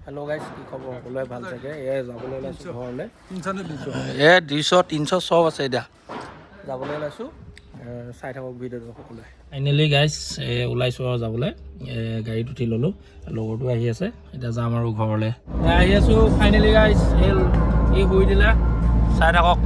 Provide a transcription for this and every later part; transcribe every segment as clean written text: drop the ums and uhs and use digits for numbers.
Hello' guys, কি খবৰ? সকলোৱে ভাল চাগে। এয়া যাবলৈ ওলাইছোঁ ঘৰলৈ। 300 নে 200? এ 200 300 চব আছে। এতিয়া যাবলৈ ওলাইছোঁ, চাই থাকক ভিডিঅ'টো সকলোৱে। ফাইনেলি গাইজ, ওলাইছোঁ আৰু যাবলৈ। গাড়ীত উঠি ল'লোঁ, লগৰটো আহি আছে। এতিয়া যাম আৰু ঘৰলৈ। আহি আছোঁ ফাইনেলি গাইজ। এই ই শুই দিলে, চাই থাকক।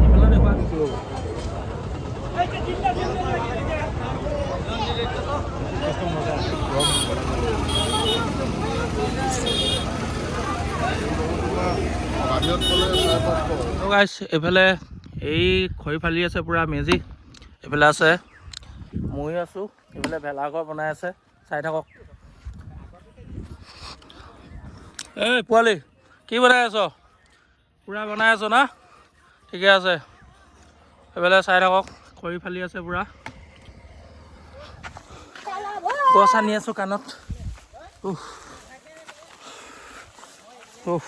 এইফালে দেখুৱা। বাহিৰত গ'লে 550। গাইছ, এইফালে এই খৰি ফালি আছে পূৰা মেজি। এইফালে আছে, ময়ো আছোঁ। এইফালে ভেলাঘৰ বনাই আছে, চাই থাকক। এই পোৱালি, কি বনাই আছ? পূৰা বনাই আছ না? ঠিকে আছে। এইফালে চাই থাকক, খৰি ফালি আছে পূৰা। গছ আনি আছোঁ কাণত। উফ উফ।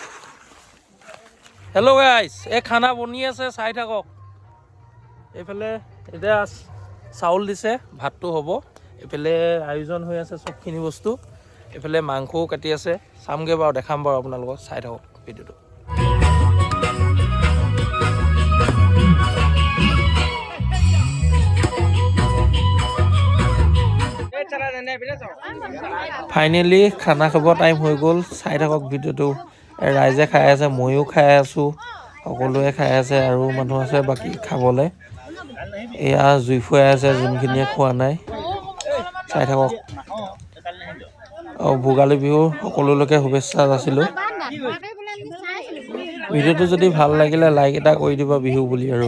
হেল্ল' গাইছ, এই খানা বনি আছে, চাই থাকক। এইফালে এতিয়া চাউল দিছে, ভাতটো হ'ব। এইফালে আয়োজন হৈ আছে চবখিনি বস্তু। এইফালে মাংসও কাটি আছে। চামগৈ বাৰু, দেখাম বাৰু আপোনালোকক। চাই থাকক ভিডিঅ'টো। ফাইনেলি খানা খাব টাইম হৈ গ'ল। চাই থাকক ভিডিঅ'টো। ৰাইজে খাই আছে, ময়ো খাই আছোঁ, সকলোৱে খাই আছে আৰু মানুহ আছে বাকী খাবলৈ। এয়া জুই ফুৱাই আছে যোনখিনিয়ে খোৱা নাই। চাই থাকক। আৰু ভোগালী বিহুৰ সকলোলৈকে শুভেচ্ছা যাচিলোঁ। ভিডিঅ'টো যদি ভাল লাগিলে লাইক এটা কৰি দিব বিহু বুলি আৰু।